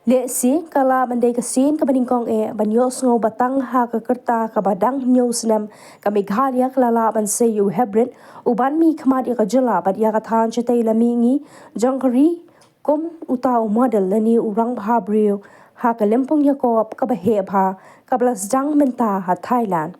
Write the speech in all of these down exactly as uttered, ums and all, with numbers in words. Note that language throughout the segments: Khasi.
Lehse ka lah ban dei ka sien kaba nyngkong eh ban ïohsngew ba tang ha ka rta kaba dang hynñiew snem ka Meghalaya ka la lah ban sei ïa u Hebrit u ban mihkhmat ïa ka jylla bad ïa ka thaiñ shatei la mihngi jong ka ri kum uta u model lane u rangbha briew ha ka lympung ïakob kaba heh bha kaba la sdang mynta ha Thailand.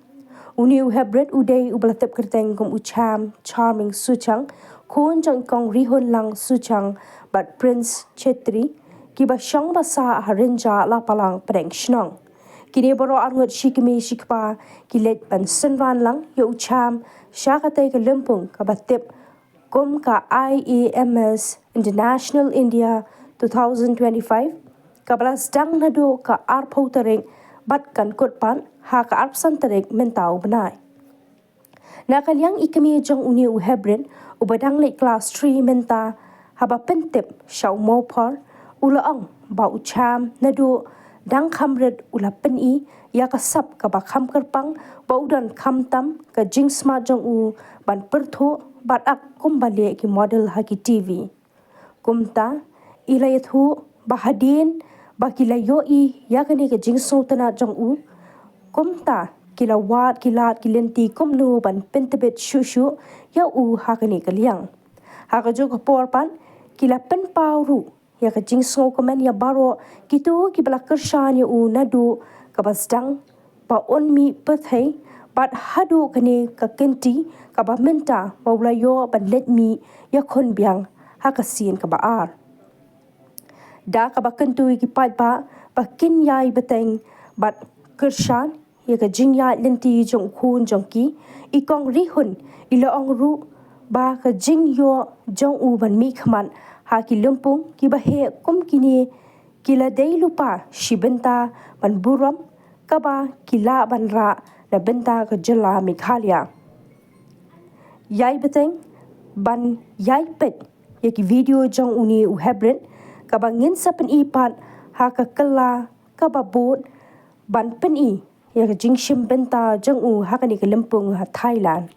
Une u Hebrit u dei uba la tip kyrteng kum u Cham Charming Suchang, khun jong i Kong Rihunlang Suchang bad Prince Chetri, kiba shong ba sah ha Rynjah Lapalang pdeng shnong. Kine baroh arngut shi kmie shi kpa ki leit ban synran lang ïa u Cham sha katei ka lympung kaba tip kum ka I A M S International India two thousand twenty-five, kaba la sdang naduh ka arphew tarik bad kan kut pat ha ka arphew san tarik mynta u bnai. Na ka liang i kmie jong une u Hebrit uba dang leit klas three mynta, haba pyntip sha u Mawphor, u la ong ba u Cham naduh dang kham rit u la pyni ïa ka sap kaba kham kyrpang ba u don khamtam ka jingsmat jong u ban pyrthuh bad ak kumba leh ki model ha ki T V. Kumta i la ïathuh ba hadien ba ki la ïohi ïa kane ka jingsngewtynnat jong u, kumta ki la wad ki lad ki lynti kumno ban pyntbit shuh shuh ïa u ha kane ka liang. Ha kajuh ka por pat ki la pynpaw ruh ïa ka jingsngewkmen ïa baroh kito kiba la kyrshan ïa u naduh kaba sdang ba un mih pyrthei bad haduh kane ka kynti kaba mynta ba u la ïoh ban leit mih ïakhun biang ha ka sien kaba ar. Da kaba kyntu ïa ki paidbah ba kin ïai bteng bad kyrshan ïa ka jingïaid lynti jong u khun jong ki, i Kong Rihun i la ong ruh ba ka jingïoh jong u ban mihkhmat ha ki lympung kiba heh kum kine ki la dei lypa shi bynta ban burom kaba ki lah ban rah na bynta ka jylla Meghalaya. Ïai bteng ban ïai peit ïa ki video jong une u Hebrit, kaba ngin sa pyni pat ha ka kylla kaba bud ban pyni ïa ka jingshim bynta jong u ha kane ka lympung ha Thailand.